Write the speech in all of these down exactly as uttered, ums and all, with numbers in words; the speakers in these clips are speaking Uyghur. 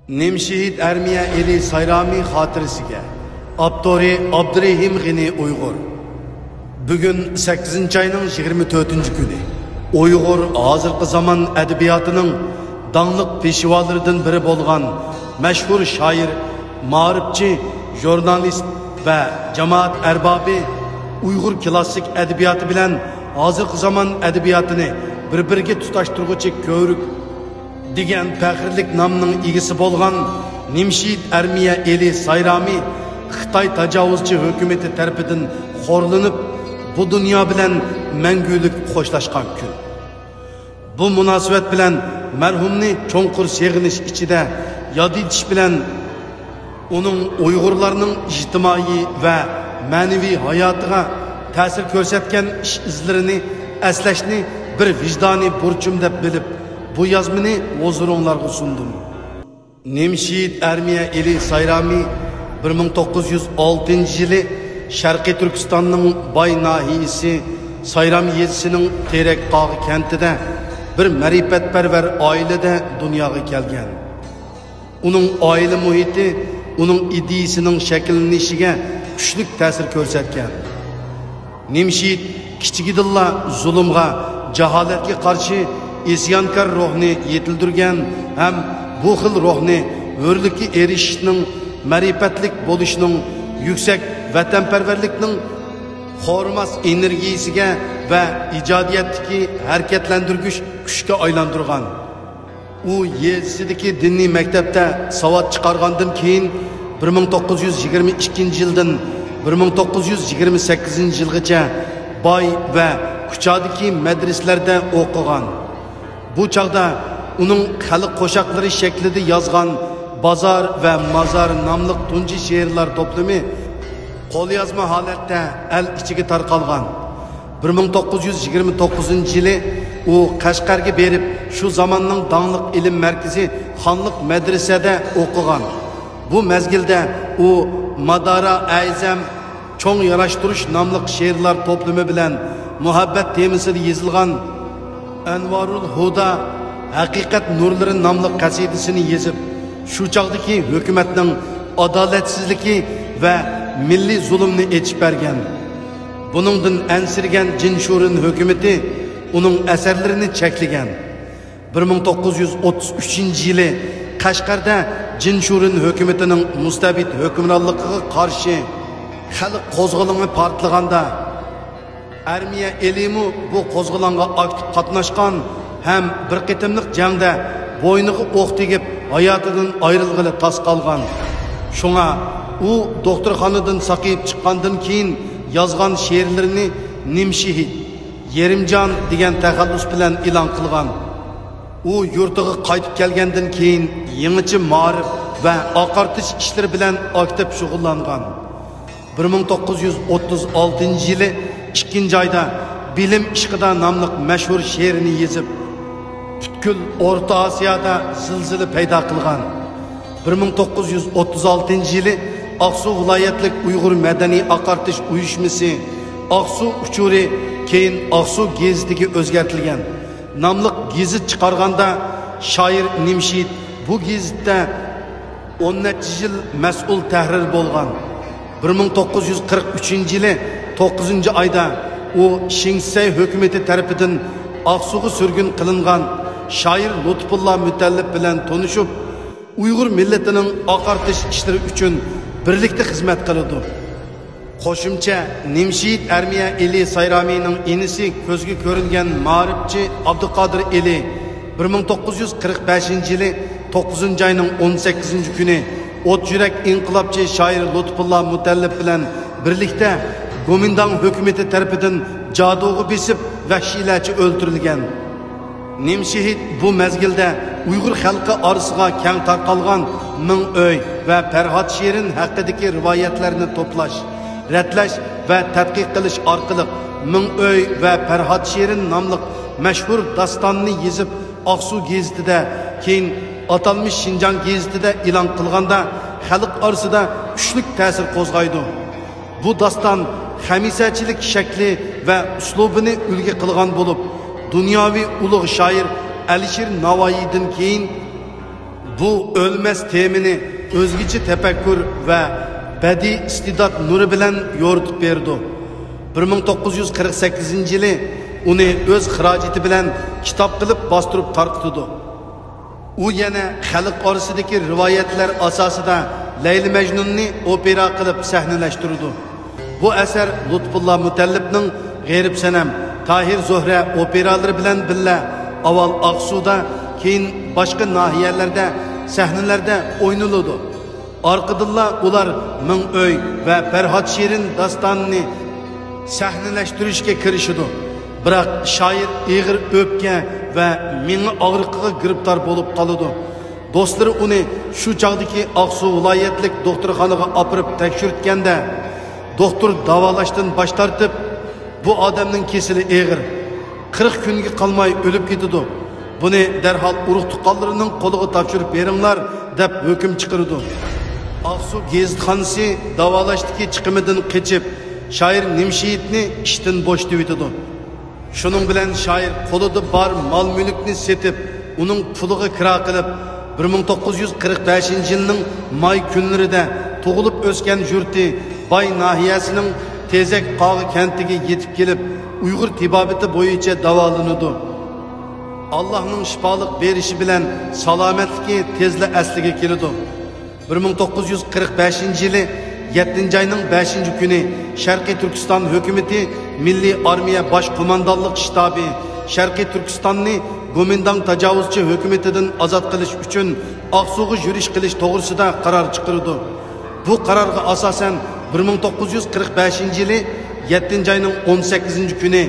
نىمشېھىت ئەرمىيە ئېلى سايرامى خاتىرىسىگە. ئاپتورى: ئابدۇرېھىم غېنى ئۇيغۇر. بۈگۈن سەككىزىنچى ئاينىڭ يىگىرمە تۆتىنچى كۈنى. ئۇيغۇر ھازىرقى زامان ئەدەبىياتىنىڭ داڭلىق پېشۋالىرىدىن بىرى بولغان مەشھۇر شائىر، مائارىپچى، ژۇرنالىست ۋە جامائەت ئەربابى، ئۇيغۇر كلاسسىك ئەدەبىياتى بىلەن ھازىرقى زامان ئەدەبىياتىنى بىر-بىرىگە تۇتاشتۇرغۇچى كۆۋرۈك دېگەن پەخىرلىك نامنىڭ ئىگىسى بولغان نىمشېھىت ئەرمىيە ئېلى سايرامى خىتاي تاجاۋۇزچى ھۆكۈمىتى تەرىپىدىن خورلىنىپ، بۇ دۇنيا بىلەن مەڭگۈلۈك خوشلاشقان كۈن. بۇ مۇناسىۋەت بىلەن مەرھۇمنى چوڭقۇر سېغىنىش ئىچىدە ياد ئېتىش بىلەن، ئۇنىڭ ئۇيغۇرلارنىڭ ئىجتىمائىي ۋە مەنىۋى ھاياتىغا تەسىر كۆرسەتكەن ئىش-ئىزلىرىنى ئەسلەشنى بىر ۋىجدانىي بۇرچۇم دەپ بىلىپ، بۇ يازمىنى ھۇزۇرۇڭلارغا سۇندۇم. نىمشېھىت ئەرمىيە ئېلى سايرامى بىر مىڭ توققۇز يۈز ئالتىنچى يىلى شەرقىي تۈركىستاننىڭ باي ناھىيىسى سايرام يېزىسىنىڭ تېرەك قاغا كەنتىدە بىر مەرىپەتپەرۋەر ئائىلىدە دۇنياغا كەلگەن. ئۇنىڭ ئائىلە مۇھىتى ئۇنىڭ ئىدىيىسىنىڭ شەكىللىنىشىگە كۈچلۈك تەسىر كۆرسەتكەن. نىمشېھىت كىچىكىدىنلا زۇلۇمغا، جاھالەتكە قارشى ئىسيانكار روھنى يېتىلدۈرگەن ھەم بۇ خىل روھنى ھۆرلۈككە ئېرىشىشنىڭ، مەرىپەتلىك بولۇشنىڭ، يۈكسەك ۋەتەنپەرۋەرلىكنىڭ خورىماس ئېنېرگىيىسىگە ۋە ئىجادىيەتتىكى ھەرىكەتلەندۈرگۈچ كۈچكە ئايلاندۇرغان. ئۇ يېزىسىدىكى دىنىي مەكتەپتە ساۋات چىقارغاندىن كېيىن، بىر مىڭ توققۇز يۈز يىگىرمە ئىككىنچى يىلدىن بىر مىڭ توققۇز يۈز يىگىرمە سەككىزىنچى يىلغىچە باي ۋە كۇچادىكى مەدرىسىلەردە ئوقۇغان. بۇ چاغدا ئۇنىڭ خەلق قوشاقلىرى شەكلىدە يازغان بازار ۋە مازار ناملىق تۇنجى شېئىرلار توپلىمى قوليازما ھالەتتە ئەل ئىچىگە تارقالغان. بىر مىڭ توققۇز يۈز يىگىرمە توققۇزىنچى يىلى ئۇ قەشقەرگە بېرىپ، شۇ زاماننىڭ داڭلىق ئىلىم مەركىزى خانلىق مەدرىسەدە ئوقۇغان. بۇ مەزگىلدە ئۇ مادارا ئەيزەم چوڭ ياراشتۇرۇش ناملىق شېئىرلار توپلىمى بىلەن مۇھەببەت تېمىسىدا يېزىلغان ئەنۋارۇل ھۇدا، ھەقىقەت نۇرلىرى ناملىق قەسىدىسىنى يېزىپ، شۇ چاغدىكى ھۆكۈمەتنىڭ ئادالەتسىزلىكى ۋە مىللىي زۇلۇمنى ئېچىپ بەرگەن. بۇنىڭدىن ئەنسىرىگەن جىن شۇرېن ھۆكۈمىتى ئۇنىڭ ئەسەرلىرىنى چەكلىگەن. بىر مىڭ توققۇز يۈز ئوتتۇز ئۈچىنچى يىلى قەشقەردە جىن شۇرېن ھۆكۈمىتىنىڭ مۇستەبىت ھۆكۈمرانلىقىغا قارشى خەلق قوزغىلىڭى پارتلىغاندا، ئەرمىيە ئېلىمۇ بۇ قوزغىلاڭغا ئاكتىپ قاتناشقان ھەم بىر قېتىملىق جەڭدە بوينىغا ئوق تېگىپ، ھاياتىدىن ئايرىلغىلى تاس قالغان. شۇڭا ئۇ دوختۇرخانىدىن ساقىيىپ چىققاندىن كېيىن يازغان شېئىرلىرىنى نىمشېھىت، يېرىمجان دېگەن تەخەللۇس بىلەن ئېلان قىلغان. ئۇ يۇرتىغا قايتىپ كەلگەندىن كېيىن يېڭىچە مائارىپ ۋە ئاقارتىش ئىشلىرى بىلەن ئاكتىپ شۇغۇللانغان. بىر مىڭ توققۇز يۈز ئوتتۇز ئالتىنچى يىلى ئىككىنچى ئايدا بىلىم ئىشقىدا ناملىق مەشھۇر شېئىرىنى يېزىپ، پۈتكۈل ئورتا ئاسىيادا زىلزىلە پەيدا قىلغان. بىر مىڭ توققۇز يۈز ئوتتۇز ئالتىنچى يىلى ئاقسۇ ۋىلايەتلىك ئۇيغۇر مەدەنىي ئاقارتىش ئۇيۇشمىسى، ئاقسۇ ئۇچۇرى، كېيىن ئاقسۇ گېزىتىگە ئۆزگەرتىلگەن، ناملىق گېزىت چىقارغاندا، شائىر نىمشېھىت بۇ گېزىتتە ئون نەچچە يىل مەسئۇل تەھرىر بولغان. بىر مىڭ توققۇز يۈز قىرىق ئۈچىنچى يىلى توققۇزىنچى ئايدا ئۇ شىڭسەي ھۆكۈمىتى تەرىپىدىن ئاقسۇغا سۈرگۈن قىلىنغان شائىر لۇتپۇللا مۇتەللىپ بىلەن تونۇشۇپ، ئۇيغۇر مىللىتىنىڭ ئاقارتىش ئىشلىرى ئۈچۈن بىرلىكتە خىزمەت قىلىدۇ. قوشۇمچە، نىمشېھىت ئەرمىيە ئېلى سايرامىنىڭ ئىنىسى، كۆزگە كۆرۈنگەن مائارىپچى ئابدۇقادىر ئېلى، بىر مىڭ توققۇز يۈز قىرىق بەشىنچى يىلى توققۇزىنچى ئاينىڭ ئون سەككىزىنچى كۈنى ئوت يۈرەك ئىنقىلابچى شائىر لۇتپۇللا مۇتەللىپ بىلەن بىرلىكتە گومىنداڭ ھۆكۈمىتى تەرىپىدىن جادۇغا بېسىپ، ۋەھشىيلەرچە ئۆلتۈرۈلگەن. نىمشېھىت بۇ مەزگىلدە ئۇيغۇر خەلقى ئارىسىغا كەڭ تارقالغان مىڭ ئۆي ۋە پەرھات شېرىن ھەققىدىكى رىۋايەتلەرنى توپلاش، رەتلەش ۋە تەتقىق قىلىش ئارقىلىق، مىڭ ئۆي ۋە پەرھات شېرىن ناملىق مەشھۇر داستاننى يېزىپ، ئاقسۇ گېزىتىدە، كېيىن ئاتالمىش شىنجاڭ گېزىتىدە ئېلان قىلغاندا، خەلق ئارىسىدا كۈچلۈك تەسىر قوزغايدۇ. بۇ داستان خەمىسەچىلىك شەكلى ۋە ئۇسلۇبىنى ئۈلگە قىلغان بولۇپ، دۇنياۋى ئۇلۇغ شائىر ئەلىشىر ناۋايىدىن كېيىن بۇ ئۆلمەس تېمىنى ئۆزگىچە تەپەككۇر ۋە بەدىئىي ئىستېدات نۇرى بىلەن يورۇتۇپ بېرىدۇ. بىر مىڭ توققۇز يۈز قىرىق سەككىزىنچى يىلى ئۇنى ئۆز خىراجىتى بىلەن كىتاب قىلىپ باستۇرۇپ تارقىتىدۇ. ئۇ يەنە خەلق ئارىسىدىكى رىۋايەتلەر ئاساسىدا لەيلى مەجنۇننى ئوپېرا قىلىپ سەھنىلەشتۈرىدۇ. بۇ ئەسەر لۇتپۇللا مۇتەللىپنىڭ غېرىب سەنەم، تاھىر زۆھرە ئوپېرالىرى بىلەن بىللە ئاۋۋال ئاقسۇدا، كېيىن باشقا ناھىيەلەردە سەھنىلەردە ئوينىلىدۇ. ئارقىدىنلا ئۇلار مىڭ ئۆي ۋە پەرھات شېرىن داستانىنى سەھنىلەشتۈرۈشكە كىرىشىدۇ. بىراق شائىر ئېغىر ئۆپكە ۋە مېڭە ئاغرىقىغا گىرىپتار بولۇپ قالىدۇ. دوستلىرى ئۇنى شۇ چاغدىكى ئاقسۇ ۋىلايەتلىك دوختۇرخانىغا ئاپىرىپ تەكشۈرتكەندە، دوختۇر داۋالاشتىن باش تارتىپ، بۇ ئادەمنىڭ كېسىلى ئېغىر، قىرىق كۈنگە قالماي ئۆلۈپ كېتىدۇ. بۇنى دەرھال ئۇرۇق-تۇغقانلىرىنىڭ قولىغا تاپشۇرۇپ بېرىڭلار، دەپ ھۆكۈم چىقىرىدۇ. ئاقسۇ گېزىتخانىسى داۋالاشتىكى چىقىمىدىن قېچىپ، شائىر نىمشېھىتنى ئىشتىن بوشىتىۋېتىدۇ. شۇنىڭ بىلەن شائىر قولىدا بار مال-مۈلۈكنى سېتىپ، ئۇنىڭ پۇلىغا كىرا قىلىپ، بىر مىڭ توققۇز يۈز قىرىق بەشىنچى يىلنىڭ ماي كۈنلىرىدە تۇغۇلۇپ ئۆسكەن يۇرتى باي ناھىيەسىنىڭ تېزەك قاغا كەنتىگە يېتىپ كېلىپ، ئۇيغۇر تېبابىتى بويىچە داۋالىنىدۇ. ئاللاھنىڭ شىپالىق بېرىشى بىلەن سالامەتلىكى تېزلا ئەسلىگە كېلىدۇ. بىر مىڭ توققۇز يۈز قىرىق بەشىنچى يىلى يەتتىنچى ئاينىڭ بەشىنچى كۈنى شەرقىي تۈركىستان ھۆكۈمىتى مىللىي ئارمىيە باش قوماندانلىق شتابى شەرقىي تۈركىستاننى گومىنداڭ تاجاۋۇزچى ھۆكۈمىتىدىن ئازاد قىلىش ئۈچۈن ئاقسۇغا يۈرۈش قىلىش توغرىسىدا قارار چىقىرىدۇ. بۇ قارارغا ئاساسەن، بىر مىڭ توققۇز يۈز قىرىق بەشىنچى يىلى يەتتىنچى ئاينىڭ ئون سەككىزىنچى كۈنى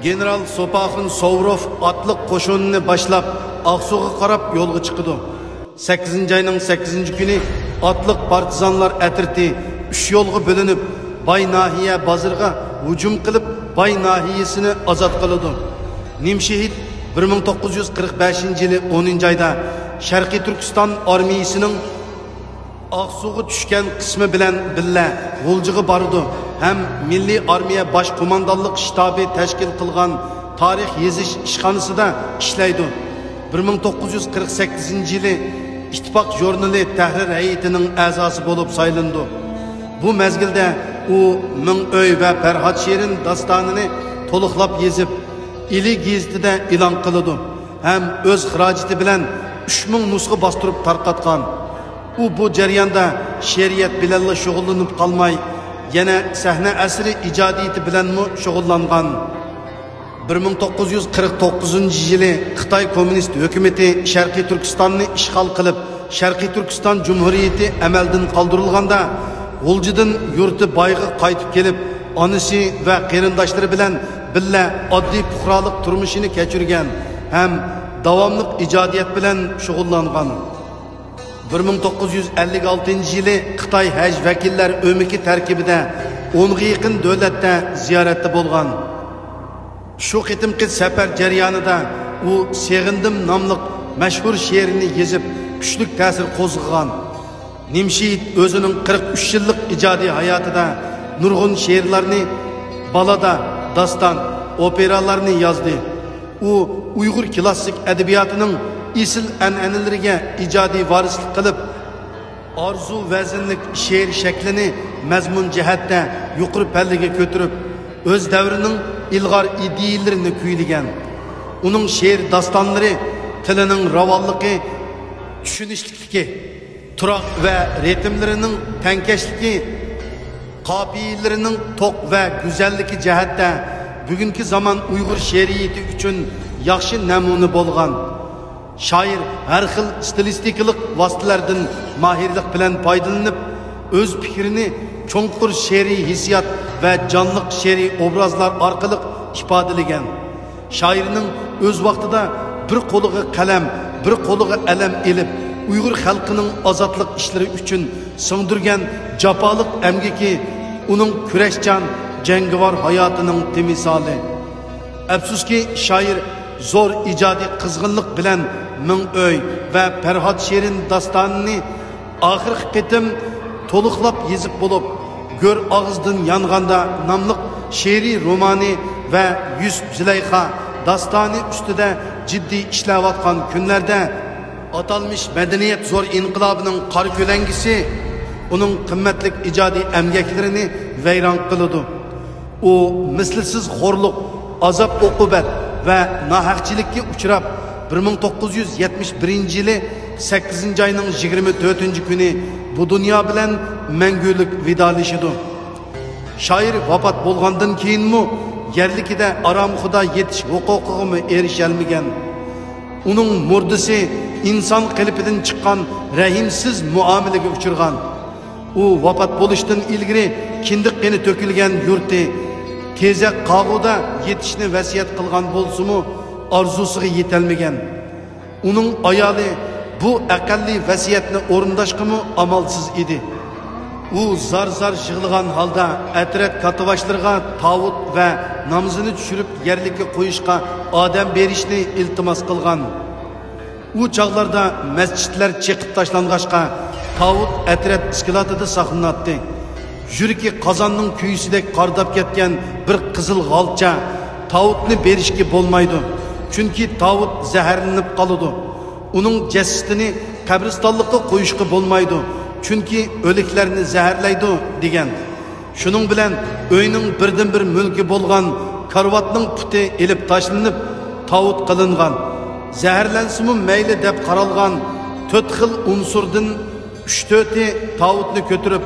گېنېرال سوپاخۇن سوۋروف ئاتلىق قوشۇنىنى باشلاپ، ئاقسۇغا قاراپ يولغا چىقىدۇ. سەككىزىنچى ئاينىڭ سەككىزىنچى كۈنى ئاتلىق پارتىزانلار ئەترىتى ئۈچ يولغا بۆلۈنۈپ، باي ناھىيە بازىرىغا ھۇجۇم قىلىپ، باي ناھىيەسىنى ئازاد قىلىدۇ. نىمشېھىت بىر مىڭ توققۇز يۈز قىرىق بەشىنچى يىلى ئونىنچى ئايدا شەرقىي تۈركىستان ئارمىيىسىنىڭ ئاقسۇغا چۈشكەن قىسمى بىلەن بىللە غۇلجىغا بارىدۇ ھەم مىللىي ئارمىيە باش قوماندانلىق شتابى تەشكىل قىلغان تارىخ يېزىش ئىشخانىسىدا ئىشلەيدۇ. بىر مىڭ توققۇز يۈز قىرىق سەككىزىنچى يىلى ئىتتىپاق ژۇرنىلى تەھرىر ھەيئىتىنىڭ ئەزاسى بولۇپ سايلىنىدۇ. بۇ مەزگىلدە ئۇ مىڭ ئۆي ۋە پەرھات شېرىن داستانىنى تولۇقلاپ يېزىپ، ئىلى گېزىتىدە ئېلان قىلىدۇ ھەم ئۆز خىراجىتى بىلەن ئۈچ مىڭ نۇسخا باستۇرۇپ تارقاتقان. ئۇ بۇ جەرياندا شېئىرىيەت بىلەنلا شۇغۇللىنىپ قالماي، يەنە سەھنە ئەسىرى ئىجادىيىتى بىلەنمۇ شۇغۇللانغان. بىر مىڭ توققۇز يۈز قىرىق توققۇزىنچى يىلى خىتاي كوممۇنىست ھۆكۈمىتى شەرقىي تۈركىستاننى ئىشغال قىلىپ، شەرقىي تۈركىستان جۇمھۇرىيىتى ئەمەلدىن قالدۇرۇلغاندا، غۇلجىدىن يۇرتى بايغا قايتىپ كېلىپ، ئانىسى ۋە قېرىنداشلىرى بىلەن بىللە ئاددىي پۇقرالىق تۇرمۇشىنى كەچۈرگەن ھەم داۋاملىق ئىجادىيەت بىلەن شۇغۇللانغان. بىر مىڭ توققۇز يۈز ئەللىك ئالتىنچى يىلى خىتاي ھەج ۋەكىللەر ئۆمىكى تەركىبىدە ئونغا يېقىن دۆلەتتە زىيارەتتە بولغان. شۇ قېتىمقى سەپەر جەريانىدا ئۇ سېغىندىم ناملىق مەشھۇر شېئىرىنى يېزىپ، كۈچلۈك تەسىر قوزغىغان. نىمشېھىت ئۆزىنىڭ قىرىق ئۈچ يىللىق ئىجادىي ھاياتىدا نۇرغۇن شېئىرلارنى، بالادا، داستان، ئوپېرالارنى يازدى. ئۇ ئۇيغۇر كلاسسىك ئەدەبىياتىنىڭ ئېسىل ئەنئەنىلىرىگە ئىجادىي ۋارىسلىق قىلىپ، ئارزۇ ۋەزىنلىك شېئىر شەكلىنى مەزمۇن جەھەتتە يۇقىرى پەللىگە كۆتۈرۈپ، ئۆز دەۋرىنىڭ ئىلغار ئىدىيەلىرىنى كۈيلىگەن. ئۇنىڭ شېئىر داستانلىرى تىلىنىڭ راۋانلىقى، چۈشىنىشلىكلىكى، تۇراق ۋە رىتىملىرىنىڭ تەڭكەشلىكى، قاپىيىلىرىنىڭ توق ۋە گۈزەللىكى جەھەتتە بۈگۈنكى زامان ئۇيغۇر شېئىرىيىتى ئۈچۈن ياخشى نەمۇنە بولغان. شائىر ھەر خىل ستىلىستىكىلىق ۋاسىتىلەردىن ماھىرلىق بىلەن پايدىلىنىپ، ئۆز پىكرىنى چوڭقۇر شېئىرىي ھېسسىيات ۋە جانلىق شېئىرىي ئوبرازلار ئارقىلىق ئىپادىلىگەن. شائىرنىڭ ئۆز ۋاقتىدا بىر قولىغا قەلەم، بىر قولىغا ئەلەم ئېلىپ، ئۇيغۇر خەلقىنىڭ ئازادلىق ئىشلىرى ئۈچۈن سىڭدۈرگەن جاپالىق ئەمگىكى ئۇنىڭ كۈرەشچان، جەڭگىۋار ھاياتىنىڭ تىمسالى. ئەپسۇسكى، شائىر زور ئىجادىي قىزغىنلىق بىلەن مىڭ ئۆي ۋە پەرھات شېرىن داستانىنى ئاخىرقى قېتىم تولۇقلاپ يېزىپ بولۇپ، گۆر ئاغزىدىن يانغاندا ناملىق شېئىرىي رومانى ۋە يۈسۈپ زۇلەيخا داستانى ئۈستىدە جىددىي ئىشلەۋاتقان كۈنلەردە، ئاتالمىش مەدەنىيەت زور ئىنقىلابىنىڭ قارا كۆلەڭگىسى ئۇنىڭ قىممەتلىك ئىجادىي ئەمگەكلىرىنى ۋەيران قىلىدۇ. ئۇ مىسلىسىز خورلۇق، ئازاب-ئوقۇبەت ۋە ناھەقچىلىككە ئۇچراپ، بىر مىڭ توققۇز يۈز يەتمىش بىرىنچى يىلى سەككىزىنچى ئاينىڭ يىگىرمە تۆتىنچى كۈنى بۇ دۇنيا بىلەن مەڭگۈلۈك ۋىدالىشىدۇ. شائىر ۋاپات بولغاندىن كېيىنمۇ يەرلىكىدە ئارامخۇدا يېتىش ھوقۇقىغىمۇ ئېرىشەلمىگەن. ئۇنىڭ مۇردىسى ئىنسان قېلىپىدىن چىققان رەھىمسىز مۇئامىلىگە ئۇچرىغان. ئۇ ۋاپات بولۇشتىن ئىلگىرى كىندىك قېنى تۆكۈلگەن يۇرتى تېزەك قاغۇدا يېتىشنى ۋەسىيەت قىلغان بولسىمۇ، ئارزۇسىغا يېتەلمىگەن. ئۇنىڭ ئايالى بۇ ئەقەللىي ۋەسىيەتنى ئورۇنداشقىمۇ ئامالسىز ئىدى. ئۇ زار-زار يىغلىغان ھالدا ئەترەت كاتتىباشلىرىغا تاۋۇت ۋە نامزىنى چۈشۈرۈپ يەرلىككە قويۇشقا ئادەم بېرىشنى ئىلتىماس قىلغان. ئۇ چاغلاردا مەسچىتلەر چېقىپ تاشلانغاچقا، تاۋۇت ئەترەت ئىسكىلاتىدا ساقلىناتتى. يۈرىكى قازاننىڭ كۈيىسىدەك قارىداپ كەتكەن بىر قىزىل غالچا تاۋۇتنى بېرىشكە بولمايدۇ، چۈنكى تاۋۇت زەھەرلىنىپ قالىدۇ. ئۇنىڭ جەسىتىنى قەبرىستانلىققا قويۇشقا بولمايدۇ، چۈنكى ئۆلۈكلەرنى زەھەرلەيدۇ، دېگەن. شۇنىڭ بىلەن ئۆينىڭ بىردىنبىر مۈلكى بولغان كارىۋاتنىڭ پۇتى ئېلىپ تاشلىنىپ، تاۋۇت قىلىنغان. زەھەرلەنسىمۇ مەيلى دەپ قارالغان تۆت خىل ئۇنسۇردىن ئۈچ-تۆتى تاۋۇتنى كۆتۈرۈپ،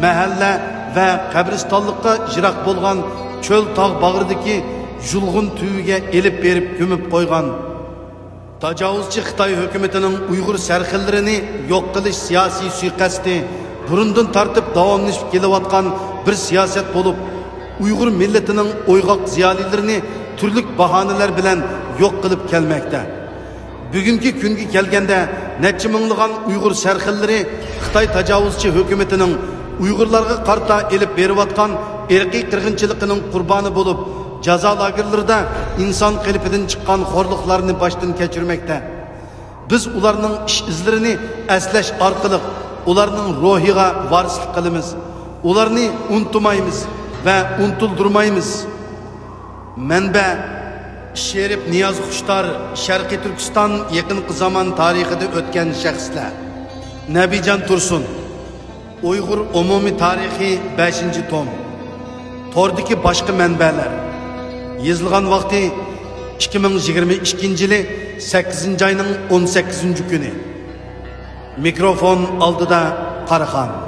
مەھەللە ۋە قەبرىستانلىققا يىراق بولغان چۆل تاغ باغرىدىكى يۇلغۇن تۈۋىگە ئېلىپ بېرىپ كۆمۈپ قويغان. تاجاۋۇزچى خىتاي ھۆكۈمىتىنىڭ ئۇيغۇر سەرخىللىرىنى يوق قىلىش سىياسىي سۇيىقەستى بۇرۇندىن تارتىپ داۋاملىشىپ كېلىۋاتقان بىر سىياسەت بولۇپ، ئۇيغۇر مىللىتىنىڭ ئويغاق زىيالىيلىرىنى تۈرلۈك باھانىلەر بىلەن يوق قىلىپ كەلمەكتە. بۈگۈنكى كۈنگە كەلگەندە، نەچچە مىڭلىغان ئۇيغۇر سەرخىللىرى خىتاي تاجاۋۇزچى ھۆكۈمىتىنىڭ ئۇيغۇرلارغا قارىتا ئېلىپ بېرىۋاتقان ئىرقىي قىرغىنچىلىقىنىڭ قۇربانى بولۇپ، جازا لاگېرلىرىدا ئىنسان قېلىپىدىن چىققان خورلۇقلارنى باشتىن كەچۈرمەكتە. بىز ئۇلارنىڭ ئىش-ئىزلىرىنى ئەسلەش ئارقىلىق ئۇلارنىڭ روھىغا ۋارىسلىق قىلىمىز. ئۇلارنى ئۇنتۇمايمىز ۋە ئۇنتۇلدۇرمايمىز. مەنبە: شېرىپ نىياز خۇشتار، شەرقىي تۈركىستان يېقىنقى زامان تارىخىدا ئۆتكەن شەخسلەر. نەبىجان تۇرسۇن. ئۇيغۇر ئومۇمىي تارىخى، بەشىنچى توم. توردىكى باشقا مەنبەلەر. يېزىلغان ۋاقتى: ئىككى مىڭ يىگىرمە ئىككىنچى يىلى سەككىزىنچى ئاينىڭ ئون سەككىزىنچى كۈنى. مىكروفون ئالدىدا قاراخان.